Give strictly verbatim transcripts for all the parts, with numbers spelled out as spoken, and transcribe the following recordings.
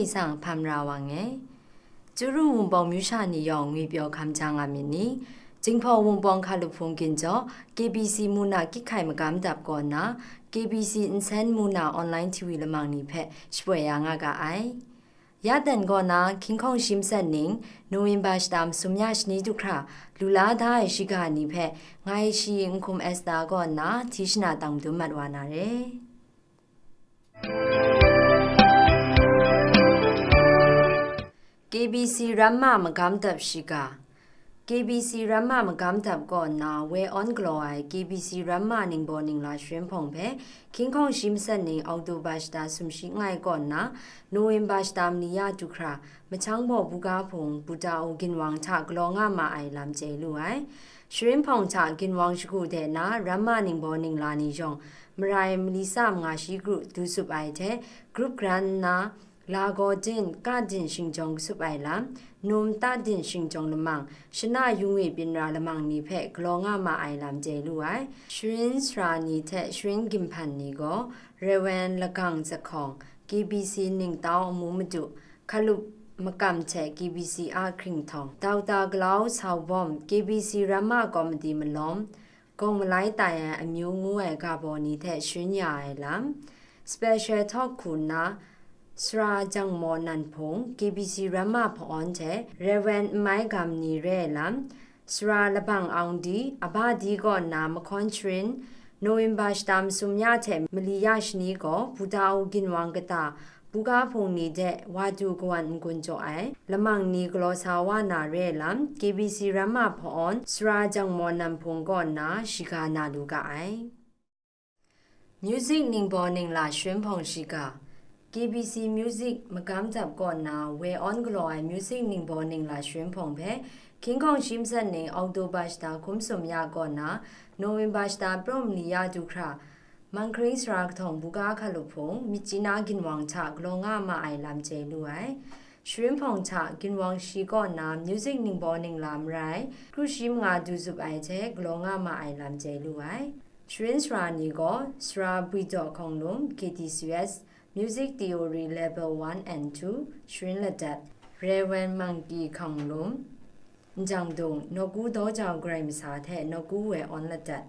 Sang hpam ra wa ngai. Churu Wunpawng myu sha ni yawng ngwi pyaw hkam ja nga myit ni? Jinghpaw Wunpawng hkalup hpung ginjaw, K B C mu na kyik hkai magam dap kaw nna, K B C nsen mu na online T V lamang ni hpe shapoi ya nga ga ai. Ya dan kaw na, hkying hkawng shi matsat ning, November shata masum ya shani du hkra, lu la da ai shiga ni hpe, ngai shi Nhkum Esther kaw nna, hti shana tang madun mat wa na re. K B C Ramma magam dap shiga. K B C Ramma magam dap kaw nna woi awn galaw ai K B C Ramma ningbaw ningla Shirin Hpawng hpe, hkying hkawng shi matsat ning October shata sumshi ngai kaw nna, November shata mali ya du hkra, Machang baw buga hpung Buta-u ginwang hta galaw nga ma ai lam chye lu ai. Shirin Hpawng hta ginwang shagu de na Ramma ningbaw ningla ni yawng, marai mali tsa manga shi kru du tsup ai hte, group grand nna, Lagaw din, Ka din shingjawng kasup ai lam, Num Ta din shingjawng lamang, Shana Yungwi Byin Ra lamang ni hpe galaw nga ma ai lam chye lu ai. Shirin sara ni hte shirin ginhpan ni gaw, Reverend Lagang Zahkawng, K B C Ningtau Amu Madu, Hkalup Makam hte K B C a Hkringhtawng, Doctor Galau Saubawm, K B C Ramma Committee malawm, gawng malai tai ai amyu ngu ai ga baw ni hte sharin ya ai lam, special talk hku nna, Sara Jangmaw Nan Hpung, K B C Ramma hpa-awn hte Reverend Nmai Gam ni re ai lam, Sara Labang Aung Di, Aba Di kaw nna mahkawn sharin, November shata masum ya hte mali ya shani gaw, Buta-u ginwang kata, buga hpung ni de wa du kawan n-gun jaw ai, lamang ni galaw sa wa na re ai lam, K B C Ramma hpa-awn, Sara Jangmaw Nan Hpung kaw nna shiga na lu ga ai. Music ningbaw ningla Shirin Hpawng shiga. K B C Music magam dap kaw nna woi awn galaw ai music ningbaw ningla Shirin Hpawng hpe, hkying hkawng shi matsat ning October shata hkun masum ya kaw nna, November shata praw mali ya du hkra, Manghkaring sara kahtawng buga hkalup hpung, Myitkyina ginwang hta galaw nga ma ai lam chye lu ai. Shirin Hpawng hta ginwang shi kaw nna music ningbaw ningla marai, kru shi manga du zup ai hte galaw nga ma ai lam chye lu ai. Shirin sara ni gaw, Sara Bwidaw Hkawng Lum, K T C S, Music Theory Level one and two, Shirin Ladat, Reverend Mangki Hkawng Lum, Njang Dung, Nawku Daw Jau Karai Masa hte Nawku woi awn ladat,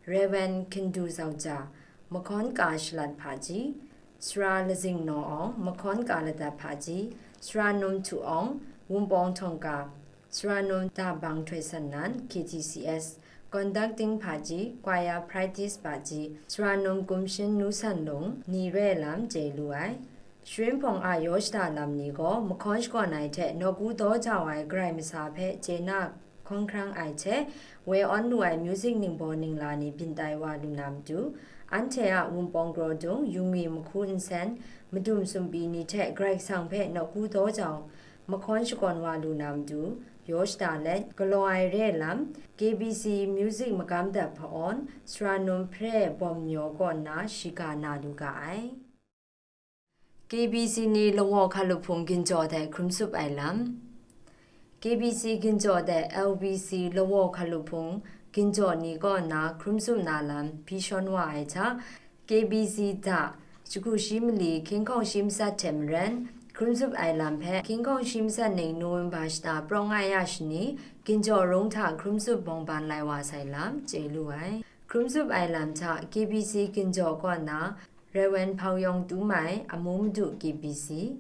Reverend Hkindu Zauja, Mahkawn Ka Shalat Hpaji, Sara Lazing Naw Awng, Mahkawn Ka Ladat Hpaji, Sara Num Htu Awng, Wunpawng Htawng Ka, Sara Num Dabang Htoi San Nan, K T C S, Conducting Hpaji, Choir Practice Hpaji, Sara Num Kumshin Nu San Lung, ni re ai lam chye lu ai. Shirin Hpawng a yaw shada lam ni gaw, mahkawn shakawn ai hte nawku daw jau ai Karai Masa hpe chye na hkawn hkrang ai hte, woi awn lu ai music ningbaw ningla ni byin tai wa lu na matu, anhte a Wunpawng Kraw Dung, Yungwi Mahku Nsen, Madum Sumpyi ni hte Karai Kasang hpe nawku daw jau, mahkawn shakawn wa lu na matu, yaw shada let, galaw ai re ai lam, K B C Music magam dap hpa-awn, Sara Num Hpre Bawm Nyaw kaw nna shiga na lu ga ai. K B C ni lawaw hkalup hpung ginjaw hte hkrum tsup ai lam. K B C ginjaw hte L B C lawaw hkalup hpung ginjaw ni kaw nna hkrum tsup na lam hpyi shawn wa ai hta, K B C hta shagu shi mali hkying hkawng shi matsat hte maren hkrum tsup ai lam hpe hkying hkawng shi matsat ning November shata prawng nga ya shani ginjaw rung hta hkrum tsup bawng ban lai wa sai lam chye lu ai. Hkrum tsup ai lam hta K B C ginjaw kaw nna Reverend Hpau Yawng Tu Mai, amu madu K B C,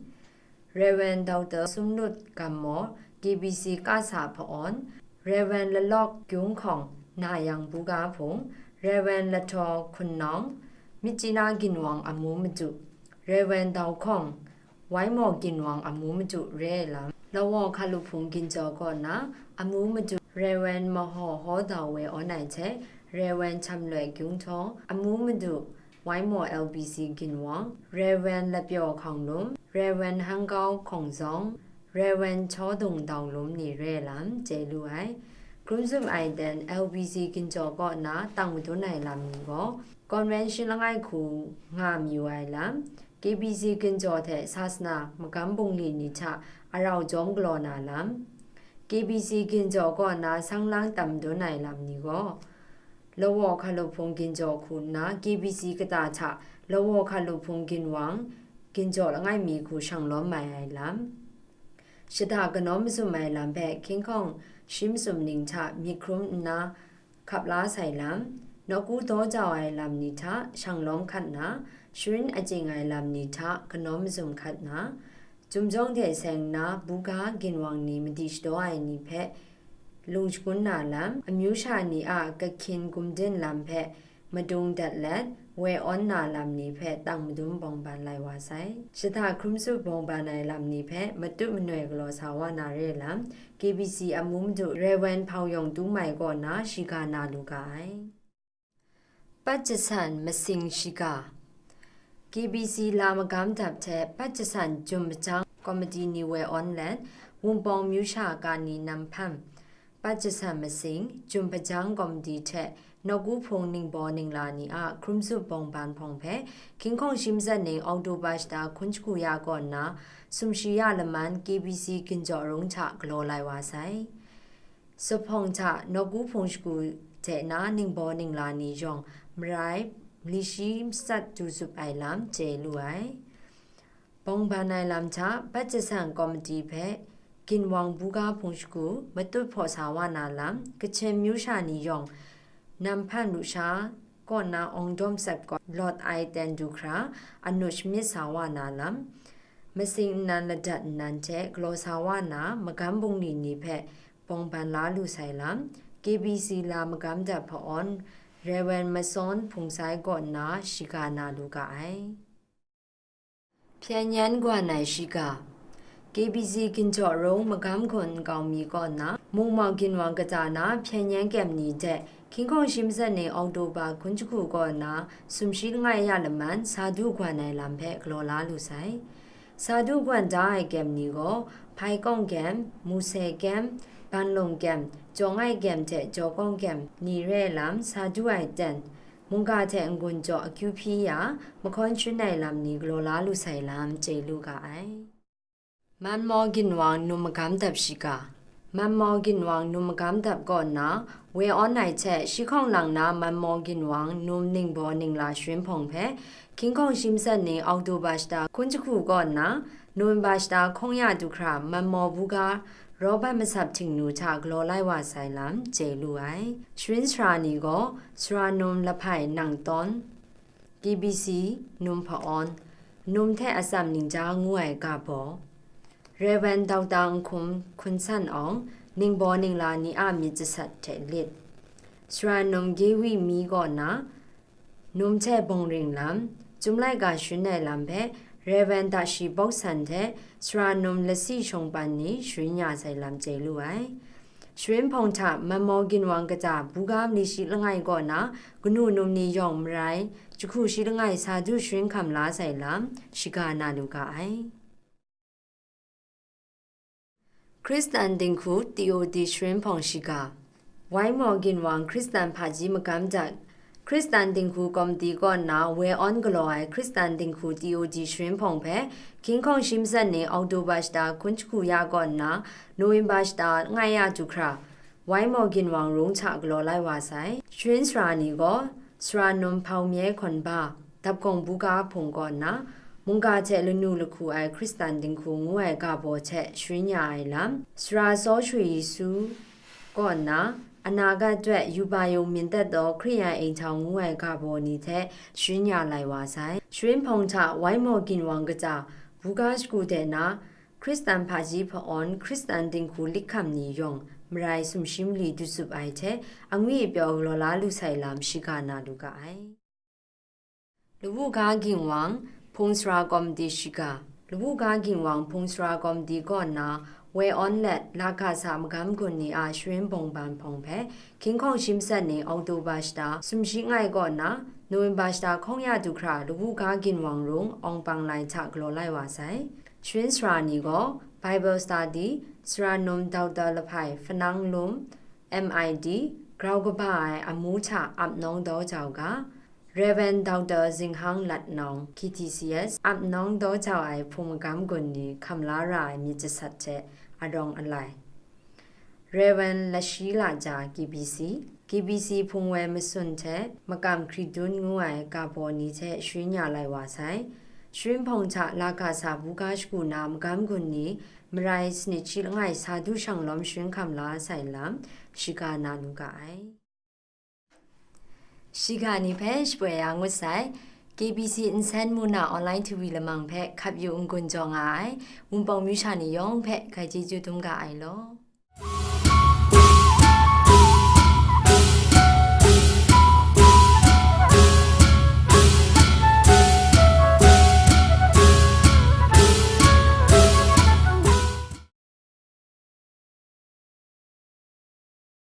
Reverend Doctor Sumnut Gam Maw, K B C Kasa Hpa-awn, Reverend Lalawk Gyung Hkawng, Nayang Buga Hpung, Reverend Lahtaw Hkun Nawng, Myitkyina Ginwang amu madu, Reverend Dau Hkawng, Waimaw Ginwang amu madu re ai lam, lawaw hkalup hpung ginjaw kaw nna, amu madu Reverend Mahaw Haw Dau woi awn ai hte, Reverend Chamloi Gyung Htaw, amu madu Waimaw L B C Ginwang, Reverend Lapyaw Hkawng Lum, Reverend Hangkau Hkawng Zawng, Reverend Chaw Dung Dau Lum ni re ai lam chye lu ai. Hkrum tsup ai ten L B C ginjaw kaw nna tang madun ai lam ni gaw, Convention langai hku nga mayu ai lam, K B C ginjaw hte sasana magam bungli ni hta arau jawm galaw na lam, K B C ginjaw kaw nna sang lang tam madun ai lam ni gaw, lawaw hkalup hpung ginjaw hku nna K B C kata hta lawaw hkalup hpung ginwang, ginjaw langai mi hku shang lawm mai ai lam, shada kanawn mazum ai lam hpe hkying hkawng shi mazum ning hta myit hkrum nna hkap la sai lam, nawku daw jau ai lam ni hta shang lawm hkat na, sharin aching ai lam ni hta kanawn mazum hkat na, Chyum jawng de seng na buga ginwang ni madi shadaw ai ni hpe lung shangun na lam, amyu sha ni a kahkyin gumdin lam hpe madung dat let, woi awn na lam ni hpe tang madun bawng ban lai wa sai. Shada hkrum tsup bawng ban ai lam ni hpe matut manoi galaw sa wa na re lam, K B C amu madu Rev. Hpau Yawng Tu Mai kaw na shiga na lu ga ai. Pat jasan masing shiga. K B C la magam dap hte pat jasan jum hpajang komiti ni woi awn let, Wunpawng myu sha ka ni nam hpan, pat jasan masing, jum hpajang komiti hte nawku hpung ningbaw ningla ni a hkrum tsup bawng ban hpawng hpe, hkying hkawng shi matsat ning Oktoba shata hkun shagu ya kaw nna, sumshi ya laman K B C ginjaw rung hta galaw lai wa sai. Zuphpawng hta nawku hpung shagu de na ningbaw ningla ni yawng marai mali shi matsat du zup ai lam chye lu ai. Bawng ban ai lam hta, bat jasan komiti hpe ginwang buga hpung shagu matut hpaw sa wa na lam, Kachin myu sha ni yawng nam hpan lusha kaw na awng dawm sat gaw lawt ai ten du hkra, anu shamyit sa wa na lam, masing nnan ladat nnan hte galaw sa wa na magam bungli ni hpe bawng ban la lu sai lam, K B C la magam dap hpa-awn, Rev. Masawn Hpung Sai kaw nna shiga na lu ga ai. Hpyen yan gwan ai shiga. K B C ginjaw rung magam gun nkau mi kaw nna, mungmau ginwang kata na hpyen yan kyem ni de, hkying hkawng shi matsat ni Oktoba hkun shagu kaw nna, sumshi langai ya laman, sa du gwan ai lam hpe galaw la lu sai. Sa du gwan da ai kyem ni gaw, hpai kawng kyem, muse kyem, banlung kyem, jawng ai kyem hte jawkawng kyem ni re lam sa du ai ten, mungga hte n-gun jaw akyu hpyi ya, mahkawn shin ai lam ni galaw la lu sai lam chye lu ga ai. Manmaw ginwang num magam dap shiga. Manmaw ginwang num magam dap kaw nna, woi awn ai hte shi hkawng lang na Manmaw ginwang num ningbaw ningla sharin hpawng hpe, hkying hkawng shi matsat ni Oktoba shata hkun jahku kaw nna, November shata hkawng ya du hkra Manmaw buga Rawbat Masap Htingnu hta galaw lai wa sai lam chye lu ai. Sharin sara ni gaw, Sara num Lahpai Nang Tawn, K B C num hpa-awn, num hte atsam ningja ngu ai ga baw, Rev. Doctor Nhkum Hkun San Awng, ningbaw ningla ni a myit jasat hte lit, Sara num Gewi Mi kaw nna, num hte bawng ring lam, Chyum laika sharin ai lam hpe, Rev. Dashi Bawk San hte Sara num Lasi Shawng Pan ni sharin ya sai lam chye lu ai. Sharin hpawng hta Manmaw ginwang kata buga mali shi langai kaw na, kanu num ni yawng marai, jahku shi langai sa du sharin hkam la sai lam, shiga na lu ga ai. Hkristan dinghku T O D sharin hpawng shiga. Waimaw ginwang Hkristan hpaji magam dat, Hkristan dinghku komiti kaw nna woi awn galaw ai Hkristan dinghku T O D sharin hpawng hpe, hkying hkawng shi matsat ni Oktoba shata hkun jahku ya kaw nna, November shata langai ya du hkra, Waimaw ginwang rung hta galaw lai wa sai. Sharin sara ni gaw, Sara num Hpau Mye Hkawn Ba, Dapgawng buga hpung kaw nna, mungga hte lanu lahku ai Hkristan dinghku ngu ai ga baw hte sharin ya ai lam, Sara Saw Shwi Yesu kaw nna, Anaga Dawt Yuba Yung Myin Tat Daw Hkriyan Inhtau ngu ai ga baw ni hte sharin ya lai wa sai. Sharin hpawng hta Waimaw ginwang kata buga shagu de na, Hkristan hpaji hpa-awn Hkristan dinghku lik hkam ni yawng marai sumshi mali du tsup ai hte, angwi apyaw galaw la lu sai lam shiga na lu ga ai. Lawu ga ginwang hpung sara komiti shiga. Lawu ga ginwang hpung sara komiti kaw nna, woi awn let, Laka sa magam gun ni a sharin bawng ban hpawng hpe, hkying hkawng shi matsat ni Oktoba shata sumshi langai kaw nna, November shata hkawng ya du hkra, lawu ga ginwang rung awng pang lai hta galaw lai wa sai. Sharin sara ni gaw, Bible study, Sara num Doctor Lahpai Fanang Lum, M I D, grau kaba ai amu hta ap nawng daw jau ga, Rev. Doctor Zinghang Lat Nawng, K T C S, ap nawng daw jau ai hpung magam gun ni hkam la ra ai myit jasat hte arawng alai, Rev. Lashi Laja, K B C, K B C hpung woi masun hte makam hkridun ngu ai ga baw ni hte sharin ya lai wa sai. Sharin hpawng hta la ga sa buga shagu na magam gun ni, marai sanit shi langai sa du shang lawm sharin hkam la sai lam, shiga na lu ga ai. Shiga ni hpe shapoi ya ngut sai, K B C nsen mu na online T V lamang hpe hkap yu n-gun jaw nga ai, Wunpawng myu sha ni yawng hpe grai chyeju dum ga ai law.